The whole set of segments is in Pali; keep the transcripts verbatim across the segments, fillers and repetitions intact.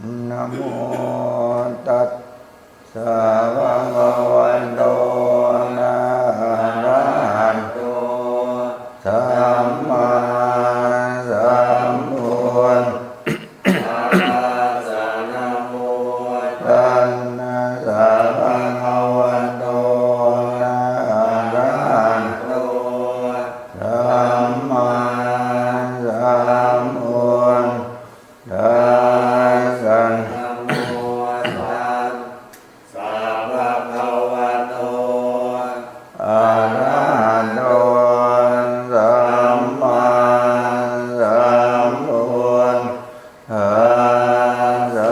Namo tassa bhagavato arahato sammāsambuddhassa. Namo tassa bhagavato arahato sammāsambuddhassa. Namo tassa bhagavato arahato sammāsambuddhassa.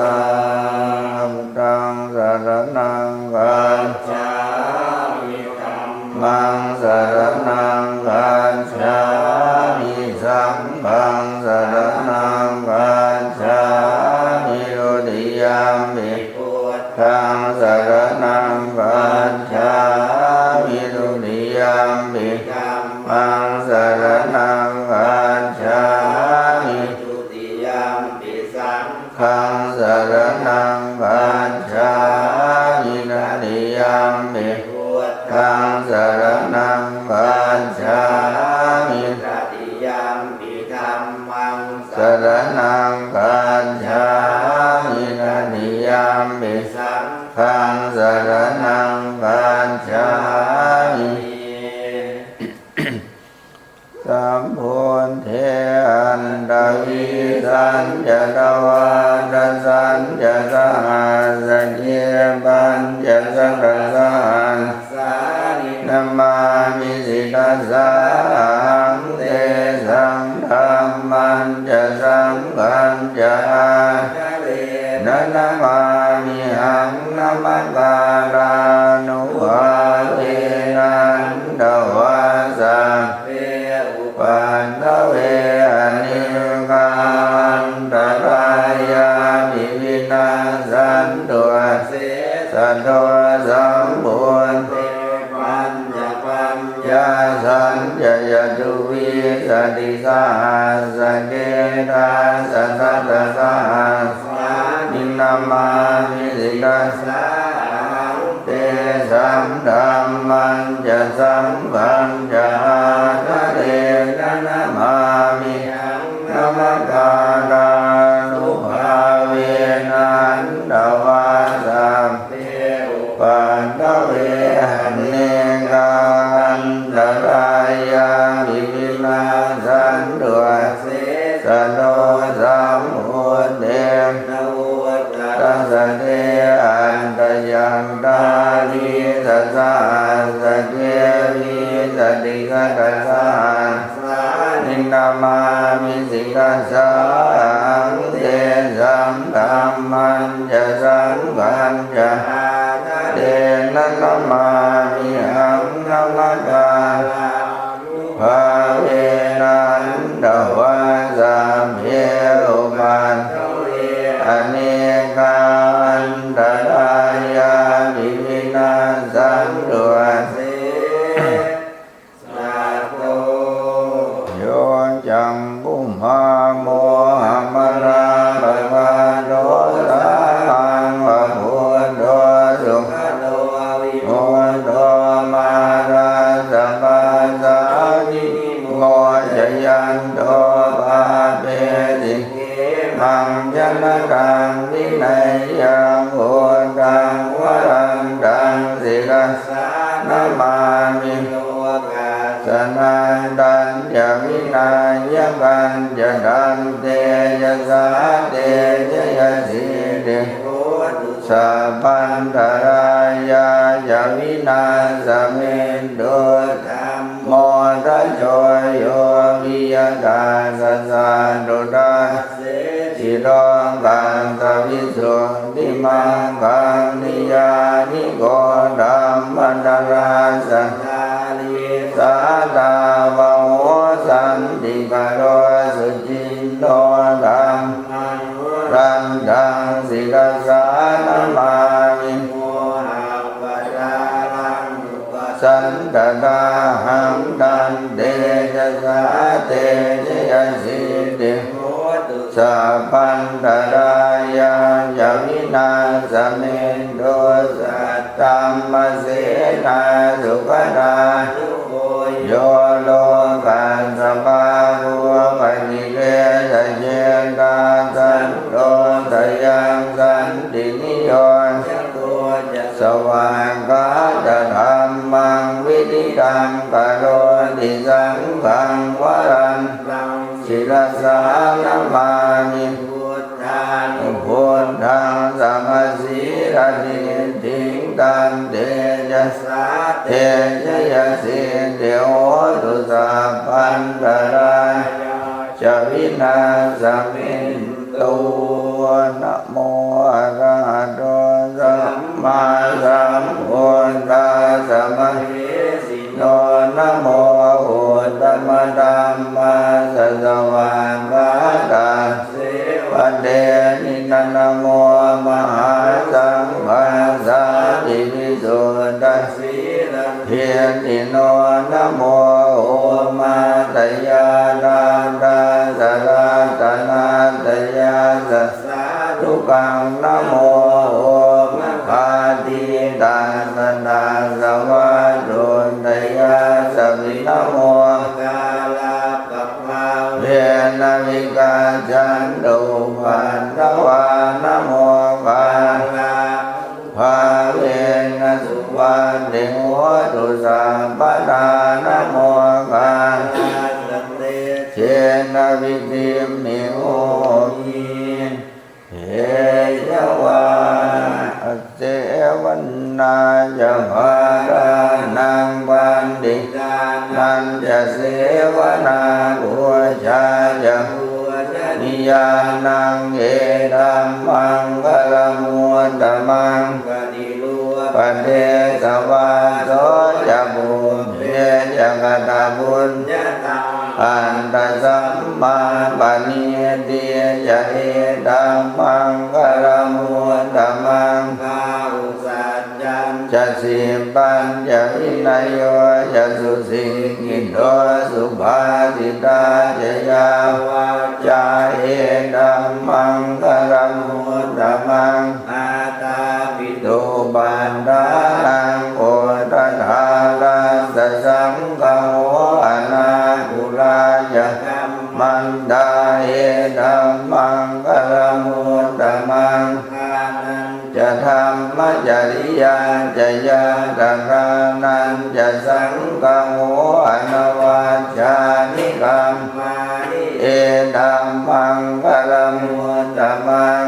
Buddhaṃ saraṇaṃ gacchāmi. Dhammaṃ saraṇaṃ gacchāmi. Saṅghaṃ saraṇaṃ gacchāmi. Dutiyampi buddhaṃ saraṇaṃ gacchāmi. Dutiyampi dhammaṃ saraṇaṃ gacchāmi. Dutiyampi saṅghaṃ saraṇaṃ gacchāmi. Tatiyampi buddhaṃ saraṇaṃ gacchāmi. Tatiyampi dhammaṃ saraṇaṃ gacchāmi. Tatiyampi saṅghaṃ saraṇaṃ gacchāmi. Sambuddhe aṭṭhavīsañca dvādasañca sahassake pañcasatasahassāni namāmi sirasā ahaṃ. Tesaṃ dhammañca saṅghañca ādarena namāmihaṃ. Namakārānubhāvena hantvā sabbe upaddave anekā antarāyāpi vinassantu asesato. Sambuddhe pañcapaññāsañca catuvīsatisahassake dasasatasahassāni namāmi sirasā ahaṃ. Tesaṃ dhammañca saṅghañca ādarena namāmihaṃ. Namakārānubhāvena hantvā sabbe upaddave anekā antarāyāpi vinassantu asesato. Sambuddhe navuttarasate aṭṭhacattāḷīsasahassake vīsatisatasahassāni namāmi sirasā ahaṃ. Tesaṃ dhammañca saṅghañca ādarena namāmihaṃ. Namakārā nubhāvena hantvā sabbe upaddave anekā antarāyāpi vinassantu asesato. Yo cakkhumā mohamalāpakaṭṭho sāmaṃ va buddho sugato vimutto mārassa pāsā vinimocayanto pāpesi khemaṃ janataṃ vineyyaṃ. Buddhaṃ varantaṃ sirasā namāmi lokassa nāthañca vināyakañca. Tantejasā te jayasiddhi hotu sabbantarāyā ca. Vināsamentu dhammo dhajo yo viya tassa satthu. Dassesi lokassa visuddhimaggaṃ niyyāniko dhammadharassa dhārī sātāvaho santikaro suciṇṇo. Taṃ varantaṃ sirasā namāmi mohappadālaṃ upasantatā haṃ. Tantejasā te jayasiddhi hotu sabbantarāyā Samentu saddhammasenā sugatānugo yo lokassa pāpūpakilesajetā santo sayaṃ santiniyojako ca svākkhātadhammaṃ viditaṃ karoti saṅghaṃ varantaṃ sirasā namāmi buddhānubuddhaṃ samasīladiṭṭhiṃ tantejasā te jayasiddhi hotu sabbantarāyā ca vināsamentu. Namo arahato sammāsambuddhassa mahesi no namo uttamadhammassa svākkhātasseva tenidha namo mahāsaṅghassāpi visuddhasīladiṭṭhino namo omātyāraddhassa ratanattayassa sādhukaṃ namo omakātītassa tassa vatthuttayassapi namokārappabhāvena vigacchantu upaddavā namokārappabhāvena suvatthi hotu sabbadā namokārassa tejena vidhimhi homi tejavā. Asevanā ca bālānaṃ paṇḍitānañca sevanā pūjā ca pūjanīyānaṃ etammaṅgalamuttamaṃ. Paṭirūpadesavāso ca pubbe ca katapuññatā attasammāpaṇidhi ca etammaṅgalamuttamaṃ. Bāhusaccañca sippañca vinayo ca susikkhito subhāsitā ca yā vācā etammaṅgalamuttamaṃ. Mātāpituupaṭṭhānaṃ puttadārassa saṅgaho anākulā ca kammantā etammaṅgalamuttamaṃ. Dānañca dhammacariyā ca ñātakānañca saṅgaho anavajjāni kammāni etammaṅgalamuttamaṃ.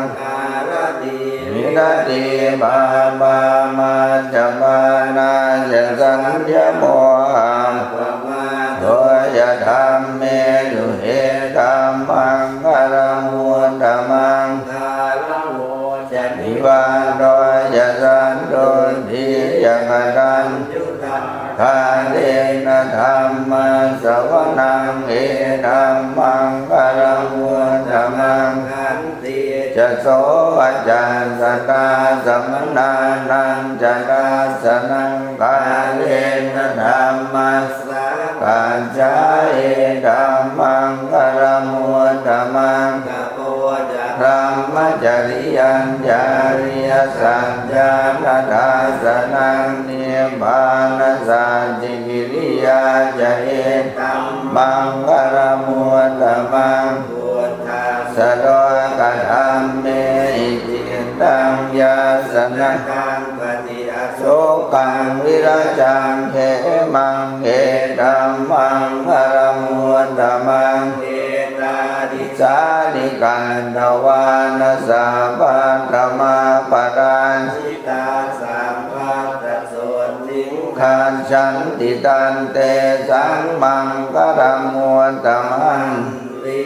Āratī viratī pāpā majjapānā ca saññamo appamādo ca dhammesu etammaṅgalamuttamaṃ. Gāravo ca nivāto ca santuṭṭhī ca kataññutā kālena dhammassavanaṃ etammaṅgalamuttamaṃ. Khantī ca sovacassatā samaṇānañca dassanaṃ kālena dhammasākacchā etammaṅgalamuttamaṃ. Tapo ca brahmacariyañca ariyasaccāna dassanaṃ nibbānasacchikiriyā ca etammaṅgalamuttamaṃ. Phuṭṭhassa lokadhammehi cittaṃ yassa na kampati asokaṃ virajaṃ khemaṃ etammaṅgalamuttamaṃ. Etādisāni katvāna sabbatthamaparājitā sabbattha sotthiṃ gacchanti tantesaṃ maṅgalamuttamanti.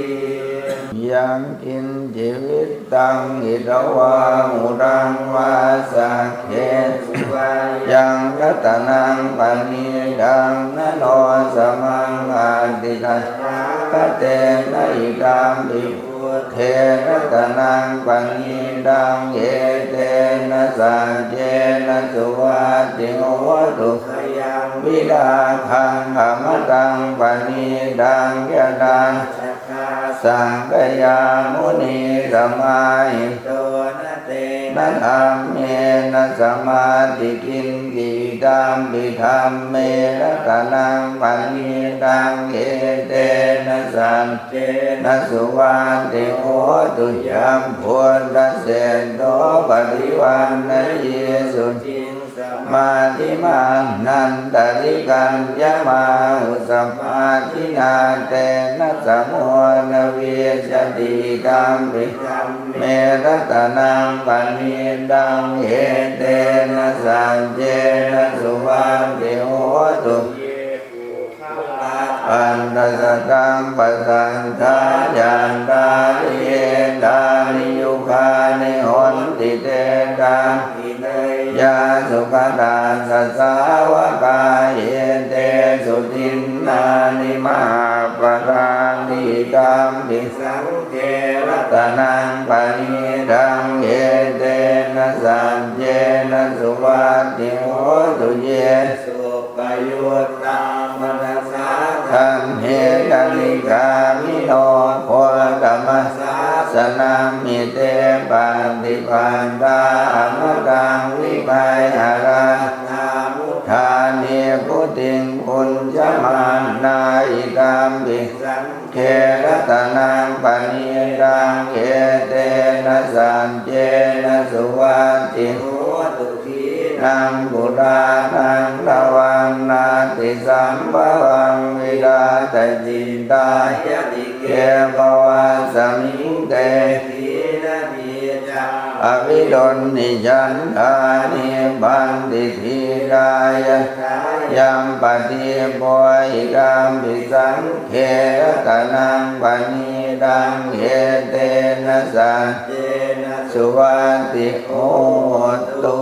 Yaṅkiñci vittaṃ idha vā huraṃ vā saggesu vā yaṃ ratanaṃ paṇītaṃ na no samaṃ atthi tathāgatena idampi buddhe ratanaṃ paṇītaṃ etena saccena suvatthi hotu. Khayaṃ virāgaṃ amataṃ paṇītaṃ yadajjhagā sakyamunī samāhito na tena dhammena samatthi kiñci, idampi dhamme ratanaṃ paṇītaṃ, etena saccena suvatthi hotu. Yambuddhaseṭṭho paṭivaṇṇayī suciṃ, samādhimānantarikaññamāhu, samādhinā tena samo na vijjati, idampi dhamme ratanaṃ paṇītaṃ, etena saccena suvatthi hotu. Ye puggalā aṭṭha sataṃ pasatthā, cattāri etāni yugāni honti, te dakkhiṇeyyā sugatassa sāvakā, etesu dinnāni mahapphalāni, idampi saṅghe ratanaṃ paṇītaṃ, etena saccena suvatthi hotu. Ye suppayuttā manasā daḷhena, nikkāmino gotamasāsanamhi, te pattipattā amataṃ vigayha, laddhā mudhā nibbutiṃ bhuñjamānā, idampi saṅghe ratanaṃ paṇītaṃ, etena saccena suvatthi hotu. Khīṇaṃ purāṇaṃ navaṃ natthi sambhavaṃ, virattacittāyatike bhavasmiṃ, te khīṇabījā avirūḷhichandā, nibbanti dhīrā yathāyampadīpo, idampi saṅghe ratanaṃ paṇītaṃ, etena saccena suvatthi hotu.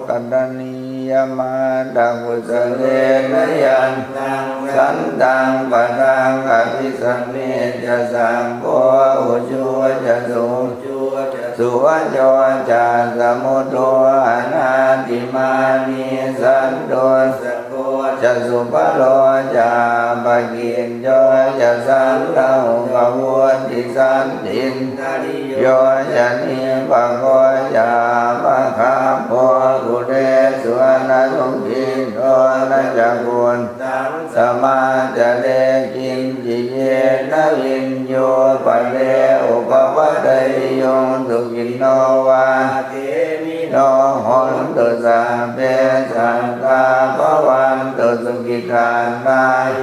Karaṇīyamatthakusalena, yan taṃ santaṃ padaṃ abhisamecca, sakko ujū ca suhujū ca, suvaco cassa mudu anatimānī, santussako ca subharo ca, appakicco ca sallahukavutti, santindriyo ca nipako ca, appagabbho kulesu ananugiddho, na ca khuddaṃ samācare kiñci, yena viññū pare upavadeyyuṃ. Sukhino vā khemino hontu, sabbe sattā bhavantu sukhitattā.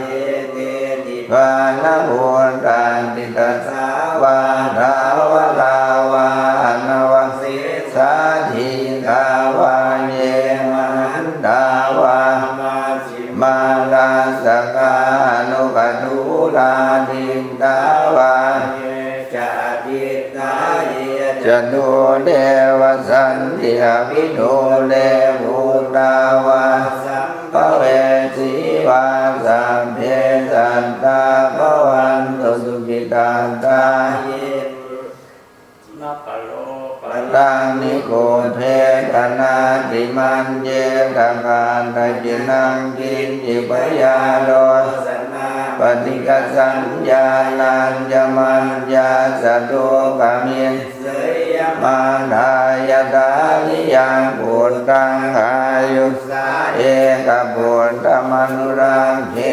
Ye keci pāṇabhūtatthi, tasā vā thāvarā vā anavasesā, dīghā vā ye mahantā vā, majjhimā rassakā aṇukathūlā, diṭṭhā vā ye ca adiṭṭhā, ye ca dūre vasanti avidūre, bhūtā vā sambhavesī vā, sabbe sattā bhavantu sukhitattā. Ye pāṇabhūtatthi, na paro paraṃ nikubbetha, nātimaññetha katthaci naṃ kiñci, byārosanā paṭighasaññā, rājaguṃ assa dukkhamiccheyya. Mātā yathā niyaṃ puttaṃ, āyusā ekaputtamanurakkhe,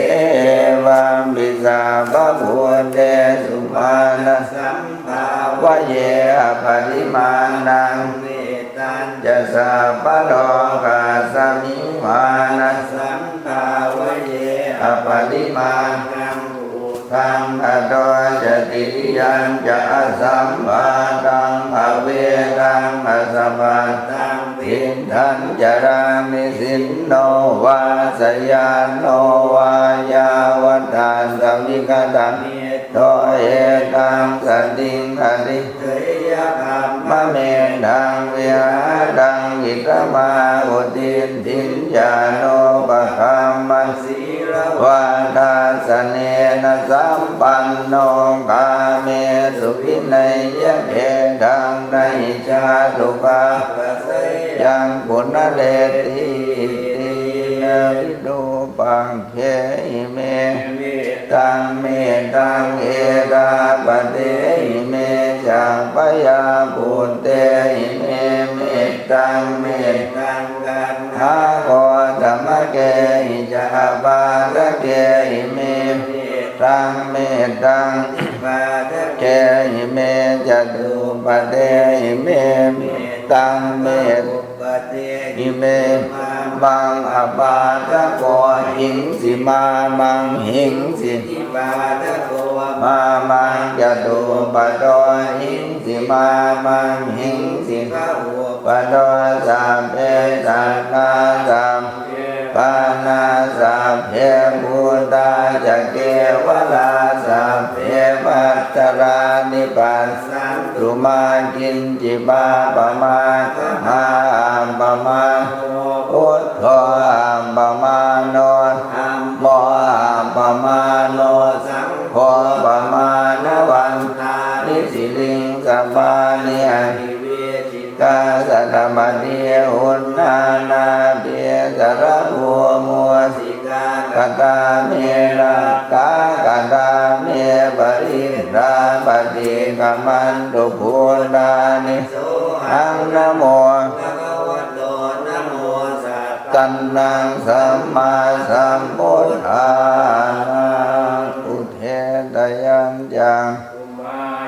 evampi sabbabhūtesu, mānasam bhāvaye aparimāṇaṃ. Mettañca sabbalokasmiṃ, mānasam bhāvaye aparimāṇaṃ, uddhaṃ adho ca tiriyañca, asambādhaṃ averaṃ asapattaṃ. Tiṭṭhaṃ caraṃ nisinno vā, sayāno vā yāvatassa vigatamiddho, etaṃ satiṃ adhiṭṭheyya, brahmametaṃ vihāraṃ idhamāhu. Diṭṭhiñca anupagamma, sīlavā dassanena sampanno, kāmesu vineyya gedhaṃ, na hi jātu gabbhaseyyaṃ punaretīti. Virūpakkhe ime mettaṃ, mettaṃ erāpathehi me, sabbayā puttehi me ime mettaṃ me uppadehi me mā maṃ apāsako hingsi mā maṃ hingsi mā maṃ catuppadā hingsi mā maṃ hingsi bahuppadā sabbe sattā sabbe pāṇā sabbe bhūtā ca kevalā sabbe bhadrāni passantu mā kiñci pāpamāgamā. Appamāṇo buddho appamāṇo dhammo appamāṇo saṅgho pamāṇavantāni siriṃsapāni ahi satamadī uṇṇānābhī sarabū mūsikā katā me rakkhā katā me parittā paṭikkamantu bhūtāni sohaṃ namo bhagavato namo sattannaṃ sammāsambuddhānaṃ udetayañca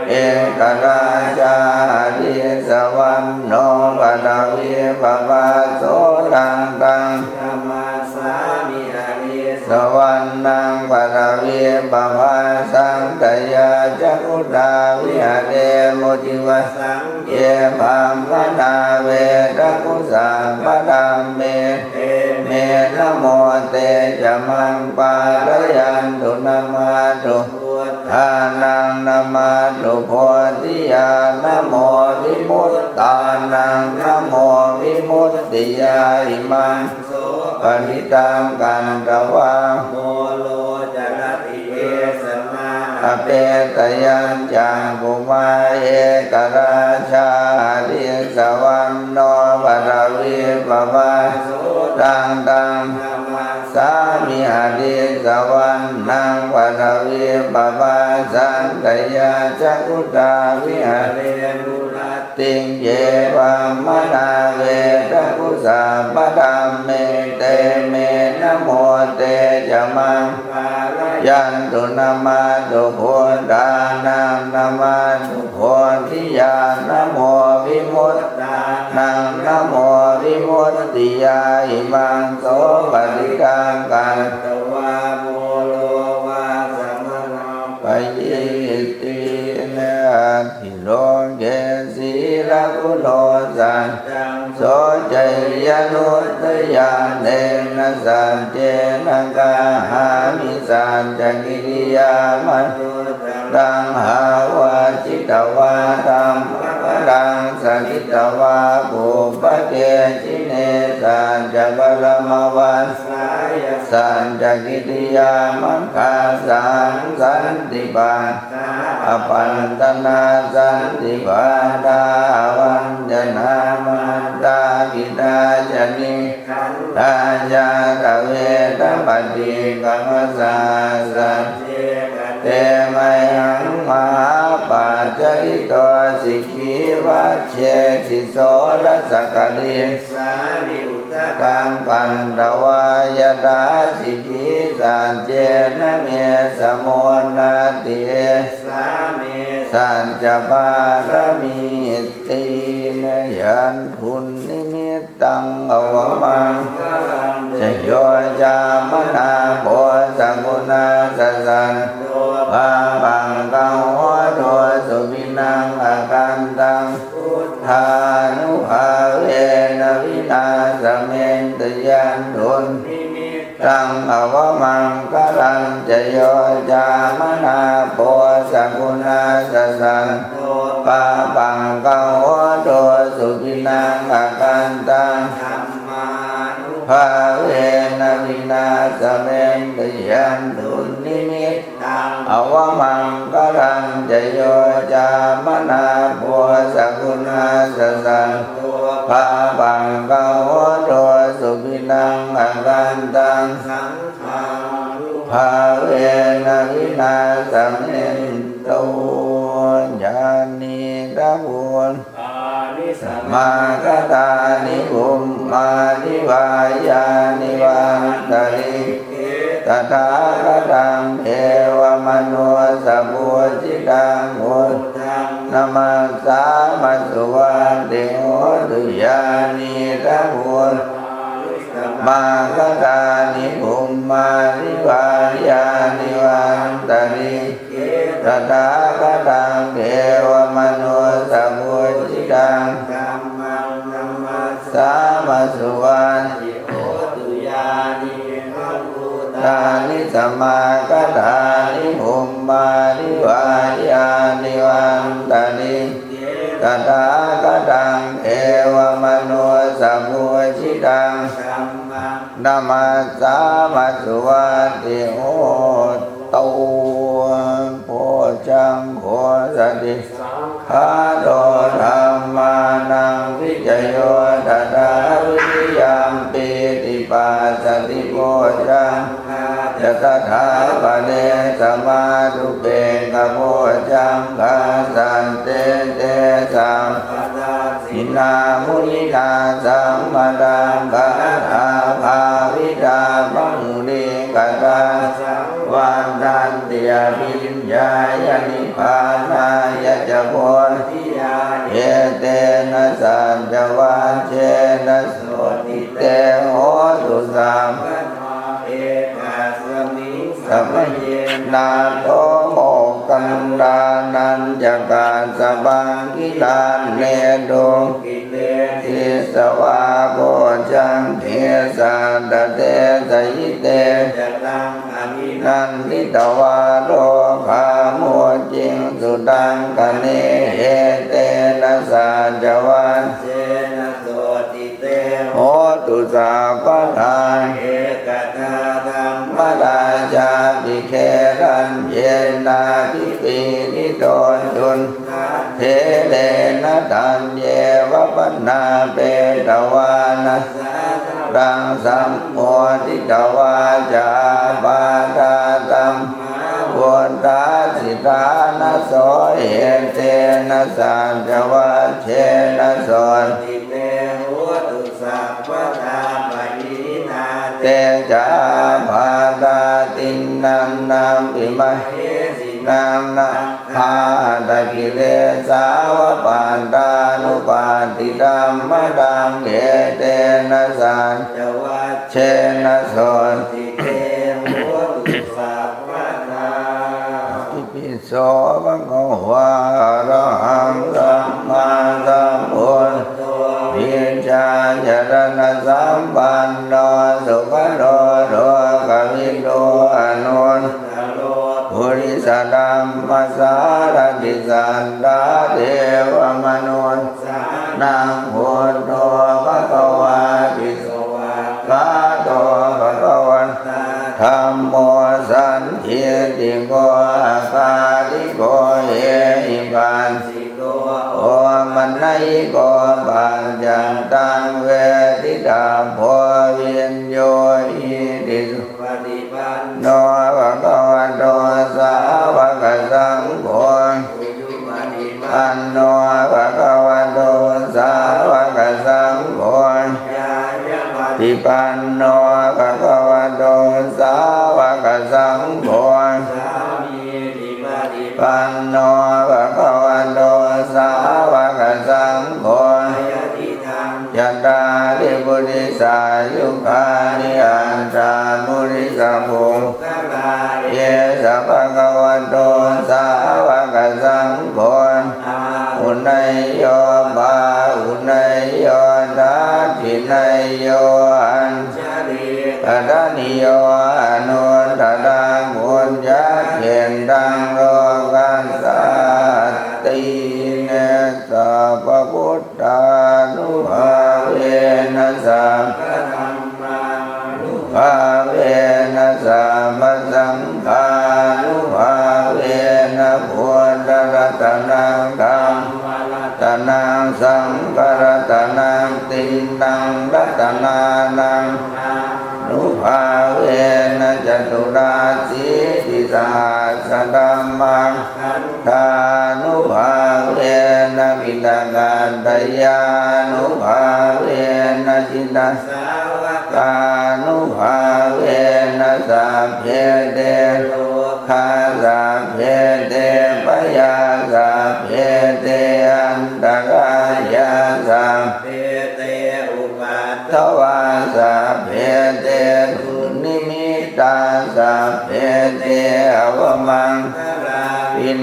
ekarājā harissavaṇṇo paṭhavippabhāso taṃ taṃ namassāmi harissavaṇṇaṃ paṭhavippabhāsaṃ tayajja guttā viharemu divasaṃ ye brāhmaṇā vedagu sabbadhamme te me namo te ca maṃ pālayantu namatthu buddhānaṃ namatthu bodhiyā namo vimuttānaṃ namo vimuttiyā imaṃ so parittaṃ katvā moro carati esamā apetayañcakkhumā ekarājā harissavaṇṇo paṭhavippabhāso taṃ taṃ namassāmi harissavaṇṇaṃ paṭhavippabhāsaṃ tayajja guttā viharemu rattiṃ ye brāhmaṇā vedagu sabbadhamme te me namo te ca maṃ pālayantu namatthu buddhānaṃ namatthu bodhiyā namo vimuttānaṃ namo vimuttiyā imaṃ so parittaṃ katvā moro vāsamanuppayīti. Natthi loke sīlaguṇo saccaṃ soceyyanuddayānena saccena kāhāmi saccakiriyamanuttaraṃ. Āvajjitvā dhammabalaṃ sakkitvā pubbake jine saccabalamavassāya saccakiriyamaṅgā saṃsanti pa apattanā santi pādā avañcanā mātā pitā ca nikkhantā ñātaveda paṭikkama. Sacce kate mayaṃ mahāpajjalito sikhī vajjesi soḷasa karīsāni udakaṃ bandhavā yathā sikhī saccena me samo natthi esā me saccapāramitti. Yaṃ dunnimittaṃ avamaṅgalañca yo cāmanāpo sakuṇassa saddo pāpaggaho dussupinaṃ akantaṃ buddhānubhāvena vināsamentu. Yaṃ dunnimittaṃ avamaṅgalañca yo cāmanāpo sakuṇassa saddo pāpaggaho dussupinaṃ akantaṃ dhammānubhāvena vināsamentu. Yaṃ dunnimittaṃ avamaṅgalañca yo cāmanāpo sakuṇassa saddo pāpaggaho dussupinaṃ akantaṃ saṅghānubhāvena vināsamentu. Yānīdha bhūtāni samāgatāni bhummāni vā yāni va antalikkhe tathāgataṃ devamanussapūjitaṃ buddhaṃ Namassāma suvatthi hotu. Yānīdha bhūtāni samāgatāni bhummāni vā yāni va antalikkhe, tathāgataṃ devamanussapūjitaṃ, dhammaṃ namassāma suvatthi hotu. Yānīdha bhūtāni samāgatāni bhummāni vā yāni va antalikkhe, tathāgataṃ devamanussapūjitaṃ, dhammaṃ namassāma suvatthi hotu. Bojjhaṅgo sati saṅkhāto dhammānaṃ vicayo tathā, viriyampīti passaddhi bojjhaṅgā ca tathāpare samādhupekkhabojjhaṅgā, sattete sabbadassinā muninā sammadakkhātā bhāvitā bahulīkatā, saṃvattanti abhiññāya nibbānāya ca bodhiyā. Etena saccavajjena sotthi te hotu sabbadā. Ekasmiṃ samaye nātho moggallānañca kassapaṃ gilāne dukkhite disvā bojjhaṅge satta desayi. Te ca taṃ abhinanditvā rogā mucciṃsu taṅkhaṇe. Etena saccavajjena sotthi te hotu sabbadā. Ekadā dhammarājāpi gelaññenābhipīḷito cundattherena taññeva bhaṇāpetvāna sādaraṃ, sammoditvā ca ābādhā tamhā vuṭṭhāsi ṭhānaso. Etena saccavajjena sotthi te hotu sabbadā. Pahīnā te ca ābādhā tiṇṇannampi mahesinaṃ, nānābhāgakilesāva pattānuppattidhammataṃ. Etena saccavajjena sotthi te hotu sabbadā. Itipi so bhagavā arahaṃ sammāsambuddho vijjācaraṇasampanno sugato lokavidū anuttaro purisadammasārathi satthā devamanussānaṃ buddho bhagavāti. Svākkhāto bhagavatā dhammo sandiṭṭhiko akāliko ehipassiko opanayiko paccattaṃ veditabbo viññūhīti. Supaṭipanno bhagavato sāvakasaṅgho, ujupaṭipanno bhagavato sāvakasaṅgho, ñāyapaṭipanno bhagavato sāvakasaṅgho, sāmīcipaṭipanno bhagavato sāvakasaṅgho, yadidaṃ cattāri purisayugāni aṭṭha purisapuggalā, esa bhagavato sāvakasaṅgho, āhuneyyo pāhuneyyo dakkhiṇeyyo añjalikaraṇīyo anuttaraṃ puññakkhettaṃ lokassāti. Sabbabud dhānubhāvena sabbadhammānubhāvena sabbasaṅghānubhāvena buddharatanaṃ dhammaratanaṃ saṅgharatanaṃ tiṇṇaṃ ratanānaṃ ānubhāvena caturāsītisahassadhammakkhan dhānubhāvena piṭakattayānubhāvena jinasāvakānubhāvena sabbe te rogā sabbe te bhayā sabbe te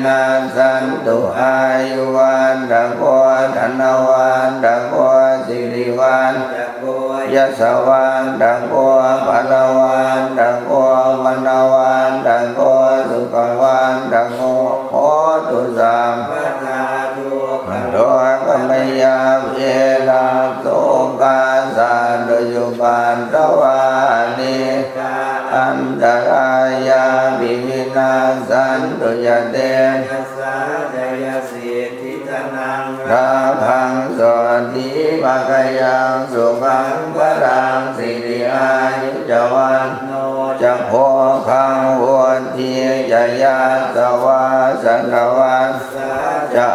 vinassantu, āyuvaḍḍhako dhanavaḍḍhako sirivaḍḍhako yasavaḍḍhako balavaḍḍhako vaṇṇavaḍḍhako sukhavaḍḍhako hotu sabbadā. Dukkharogabhayā verā sokā sattu cupaddavā, anekā antarāyāpi vinassantu ca tejasā. Jayasiddhi dhanaṃ lābhaṃ, sotthi bhāgyaṃ sukhaṃ balaṃ, siri āyu ca vaṇṇo ca bhogaṃ vuḍḍhī ca yasavā, satavassā ca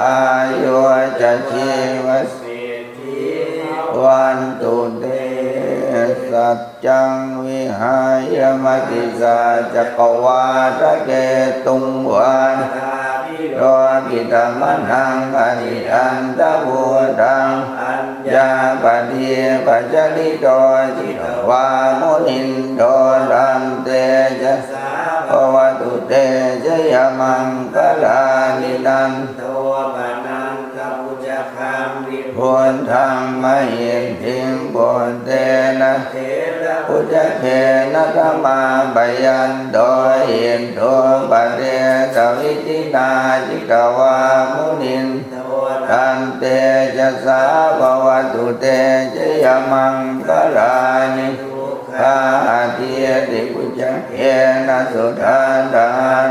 āyū ca jīvasiddhī bhavantu te. Saccaṃ vihāya matisaccakavādaketuṃ, vādābhiropitamanaṃ atiandhabhūtaṃ, paññāpadīpajalito jitavā munindo, tantejasā bhavatu te jayamaṅgalāni. Nandopanandabhujagaṃ vibudhaṃ mahiddhiṃ, puttena therabhujagena damāpayanto, iddhūpadesavidhinā jitavā munindo, tantejasā bhavatu te jayamaṅgalāni. Duggāhadiṭṭhibhujagena sudaṭṭhahatthaṃ,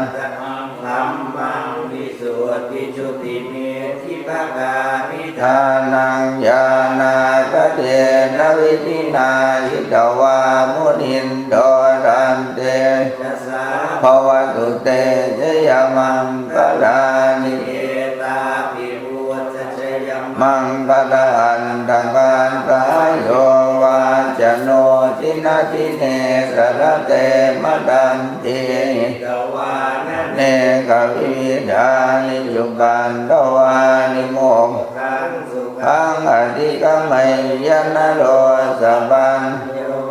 brahmaṃ visuddhijutimiddhibakābhidhānaṃ, ñāṇāgadena vidhinā jitavā munindo, tantejasā bhavatu te jayamaṅgalāni. Etāpi buddhajayamaṅgalaaṭṭhagāthā, yo vācano dinadine sarate matandī, hitvānanekavividhāni cupaddavāni, mokkhaṃ sukhaṃ adhigameyya naro sapañño.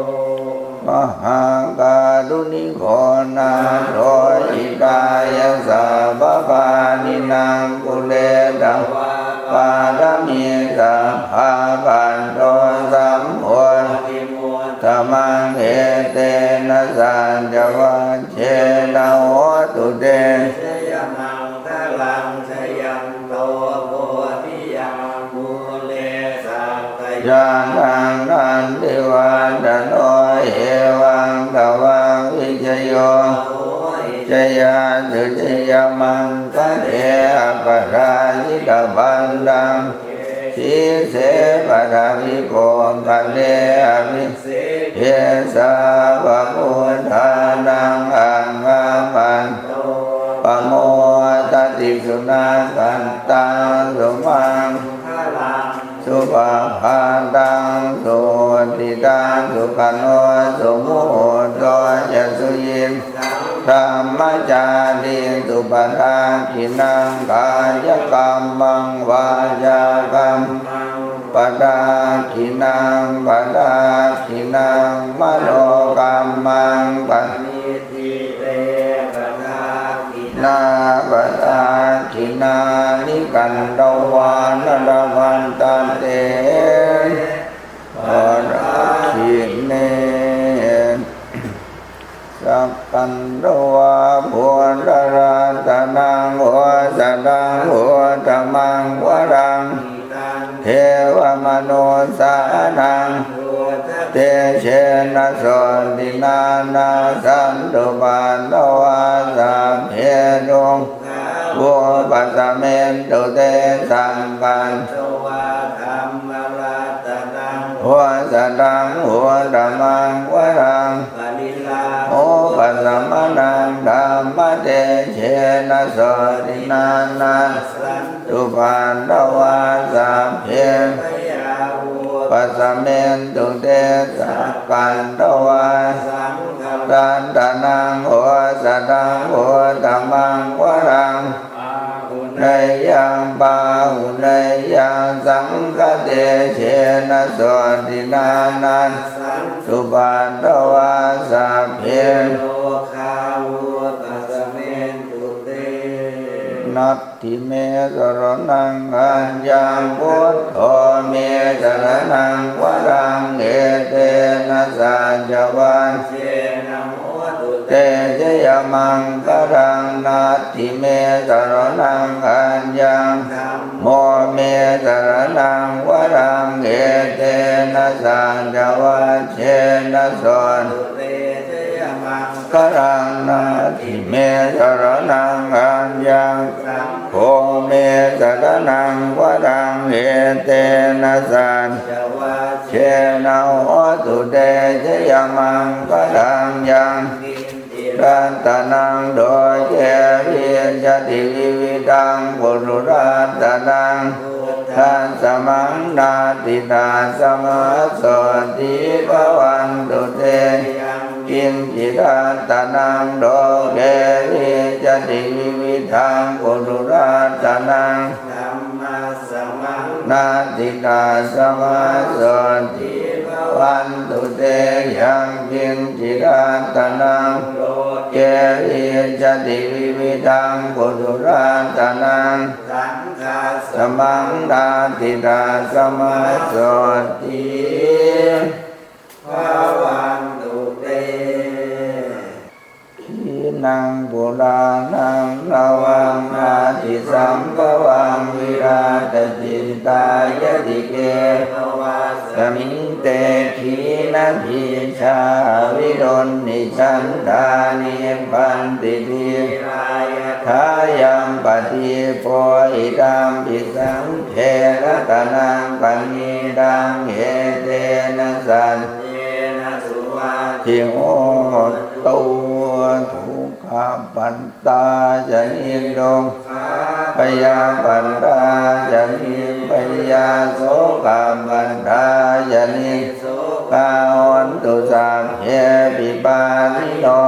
Mahākāruṇiko nātho, hitāya sabbapāṇinaṃ, pūretvā pāramī sabbā, patto sambodhimuttamaṃ, etena saccavajjena, hotu te jayamaṅgalaṃ. Jayanto bodhiyā mūle, sakyānaṃ nandivaḍḍhano, evaṃ tvaṃ vijayo hohi, jayassu jayamaṅgale, aparājitapallaṅke, sīse paṭhavipokkhare, abhiseke sabbabuddhānaṃ, aggappatto pamodati. Sunakkhattaṃ sumaṅgalaṃ, supabhātaṃ suhuṭṭhitaṃ, sukhaṇo sumuhutto ca, suyiṭṭhaṃ brahmacārisu, padakkhiṇaṃ kāyakammaṃ, vācākammaṃ padakkhiṇaṃ, padakkhiṇaṃ manokammaṃ, paṇidhī te padakkhiṇā, padakkhiṇāni katvāna, labhantatthe padakkhiṇe. Sakkatvā buddharatanaṃ osathaṃ uttamaṃ varaṃ, hitaṃ devamanussānaṃ, buddhatejena sotthinā, nassantupaddavā sabbe, dukkhā vūpasamentu te. Sakkatvā dhammaratanaṃ osathaṃ uttamaṃ varaṃ, pariḷāhūpasamanaṃ, dhammatejena sotthinā, nassantupaddavā sabbe, bhayā vūpasamentu te. Sakkatvā saṅgharatanaṃ osathaṃ uttamaṃ varaṃ, āhuneyyaṃ pāhuneyyaṃ, saṅghatejena sotthinā, nassantupaddavā sabbe, rogā vūpasamentu te. Natthi me saraṇaṃ aññaṃ, buddho me saraṇaṃ varaṃ, etena saccavajjena hotu te jayamaṅgalaṃ. Natthi me saraṇaṃ aññaṃ, dhammo me saraṇaṃ varaṃ, etena saccavajjena hotu te jayamaṅgalaṃ. Natthi me saraṇaṃ aññaṃ, saṅgho me saraṇaṃ varaṃ, etena saccavajjena hotu te jayamaṅgalaṃ. Yaṅkiñci ratanaṃ loke vijjati vividhaṃ puthu ratanaṃ, buddhasamaṃ natthi, tasmā sotthī bhavantu te. Yaṅkiñci ratanaṃ loke vijjati vividhaṃ puthu ratanaṃ, dhammasamaṃ natthi, tasmā sotthī bhavantu te. Yaṅkiñci ratanaṃ loke vijjati vividhaṃ puthu ratanaṃ, saṅghasamaṃ natthi, tasmā sotthī bhavantu te. Khīṇaṃ purāṇaṃ navaṃ natthi sambhavaṃ, virattacittāyatike bhavasmiṃ, te khīṇabījā aviruḷhichandā, nibbanti dhīrā yathāyampadīpo. Idampi saṅghe ratanaṃ paṇītaṃ, etena saccena suvatthi hotu. Dukkhappattā ca niddukkhā, bhayappattā ca nibbhayā, sokappattā ca nissokā, hontu sabbepi pāṇino.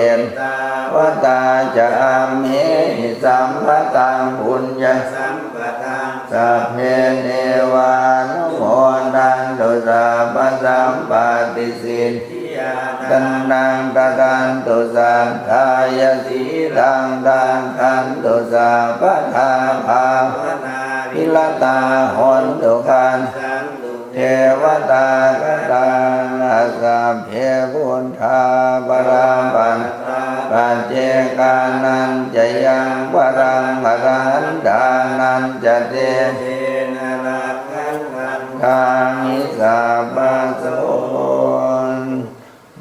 Ettāvatā ca amhehi sambhataṃ puññasampadaṃ, sabbe devānumodantu sabbasampattisiddhiyā. Dānaṃ dadantu saddhāya, sīlaṃ rakkhantu sabbadā, bhāvanābhiratā hontu, gacchantu devatāgatā. Sabbe buddhā balappattā, paccekānañca yaṃ balaṃ, arahantānañca tejena, rakkhaṃ bandhāmi sabbaso.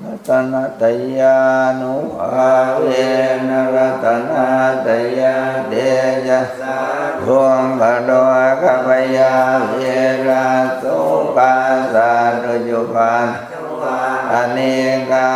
Ratanattayānubhāvena, ratanattayā tejasā, dukkharogabhayā verā, sokā sattu cupaddavā, anekā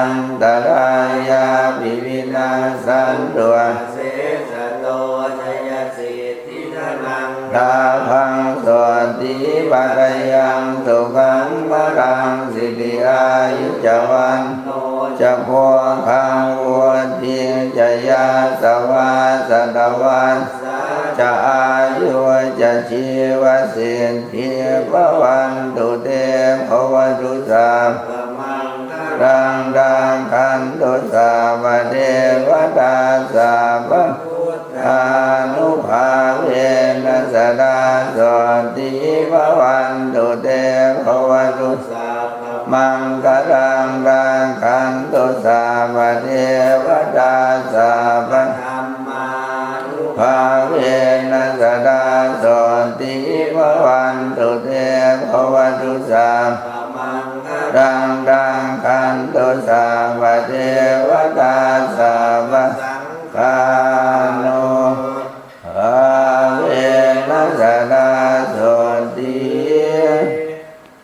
antarāyāpi vinassantu asesato. Jayasiddhi dhanaṃ lābhaṃ, sotthi bhāgyaṃ sukhaṃ balaṃ, siri āyu ca vaṇṇo ca, bhogaṃ vuḍḍhī ca yasavā, satavassā ca āyū ca, jīvasiddhī bhavantu te. Bhavatu sabbamaṅgalaṃ, rakkhantu sabbadevatā, sabbabuddhānubhāvena, sadā sotthī bhavantu te. Bhavatu sabbamaṅgalaṃ, rakkhantu sabbadevatā, sabbadhammānubhāvena, sadā sotthī bhavantu te. Bhavatu sabbamaṅgalaṃ, rakkhantu sabbadevatā, sabbasaṅghānubhāvena, sadā sotthī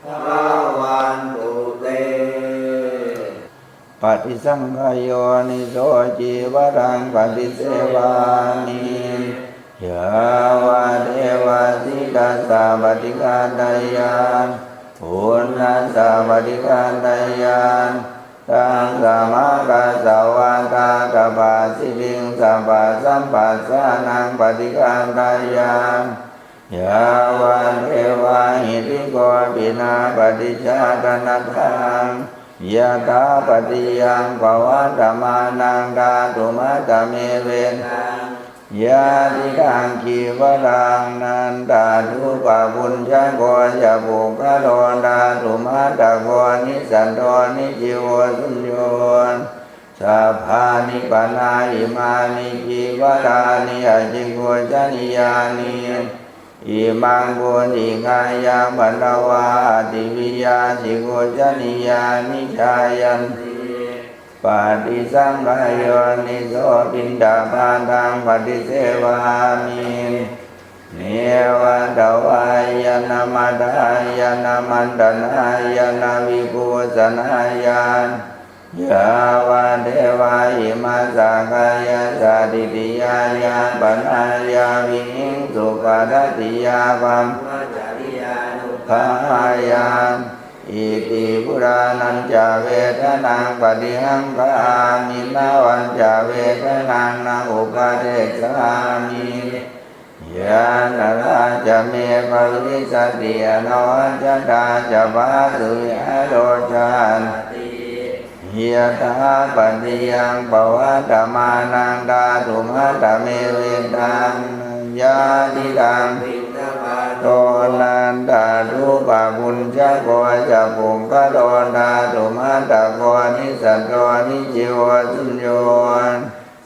bhavantu te. Paṭisaṅkhā yoniso cīvaraṃ paṭisevāmi, yāvadeva sītassa paṭighāteyya, uṇhassa paṭighāteyya, taṃ samākassa vātātapasiriṃsa pasamphassānaṃ paṭighāteyya, yāvadeva hirikopinapaṭicchādanatthaṃ, yathāpatiyaṃ pavattamānaṃ dhātumattamevetaṃ, Yadidaṃ cīvaraṃ nanda thūpabhuñjako ca puggalo dhātumattako nissaddho nijjīvo suñño. Sabbāni pana imāni cīvarāni acikkhujjanīyāni. Imaṃ bodhigāyaṃ patvā ṭhiviyā cikkhujjanīyāni jāyanti. Paṭisaṅkhā yoniso piṇḍapātaṃ paṭisevāmi. Neva davāya na madāya na maṇḍanāya na vibhūsanāya. Yāvadeva imassa kāyassa ṭhitiyā yāpanāya vihiṃsuparatiyā brahmacariyānuggahāya. Iti purāṇañca vedanaṃ paṭihaṅkhāmi navañca vedanaṃ na uppādessāmi. Yātrā ca me bhavissati anavajjatā ca phāsuvihāro ca atthi. Yathāpaccayaṃ pavattamānaṃ dhātumattamevetaṃ. Yadidaṃ piṇḍapāto nanda thūpabhuñjako ca puggalo dhātumattako nissaddho nijjīvo suñño.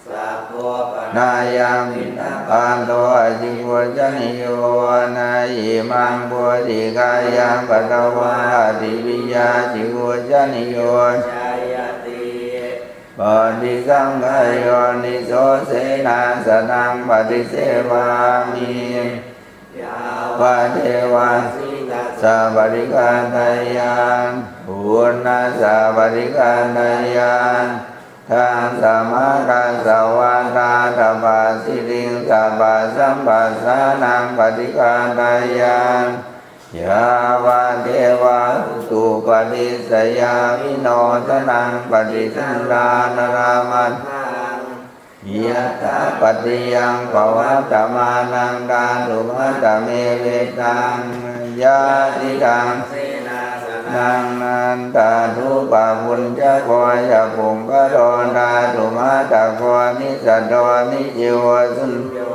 Sabbopana yaṃ piṇḍapāto acikkhujjanīyo na imaṃ bodhigāyaṃ patvā ṭhiviyā cikkhujjanīyo jāyati. Paṭisaṅkhā yoniso senāsanaṃ paṭisevāmi. Yāvadeva sītassa paṭighātāya uṇhassa paṭighātāya dasmākassa vātātapasiriṃsapasamphassānaṃ paṭighātāya yāvadeva utuparissayavinodanaṃ paṭisallānārāmatthaṃ. Yathāpaccayaṃ pavattamānaṃ dhātumattamevetaṃ. Yadidaṃ senāsanaṃ nanda thūpabhuñjako ca puggalo dhātumattako nissaddho nijjīvo suñño.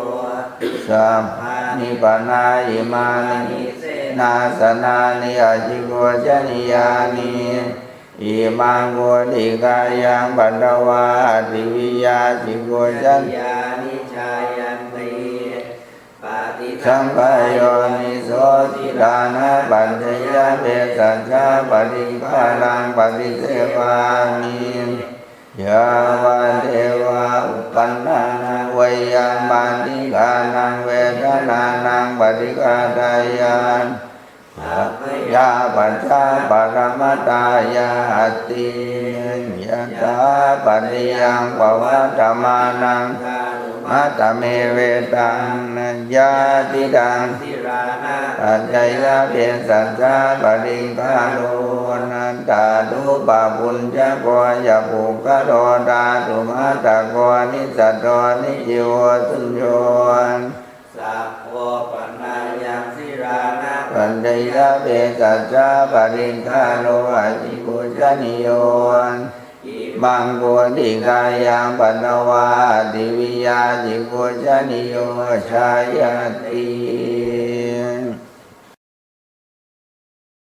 Sabbāni pana imāni senāsanāni acikkhujjanīyāni. Imaṃ bodhigāyaṃ patvā ṭhiviyā cikkhujjanīyāni jāyanti. Paṭisaṅkhā yoniso ṭhilānapaccayabhesajjaparikkhāraṃ paṭisevāmi. Yāvadeva uppannānaṃ veyyābādhikānaṃ vedanānaṃ paṭighātāya abyāpajjhaparamatāyāti. Yathāpaccayaṃ pavattamānaṃ dhātumattamevetaṃ. Yadidaṃ ṭhilānapaccayabhesajjaparikkhāro nanda thūpabhuñjako ca puggalo dhātumattako nissaddho nijjīvo suñño. Sabbopana yaṃ ṭhilānapaccayabhesajjaparikkhāro acikkhujjanīyo. Imaṃ bodhigāyaṃ patvā ṭhiviyā cikkhujjanīyo jāyati.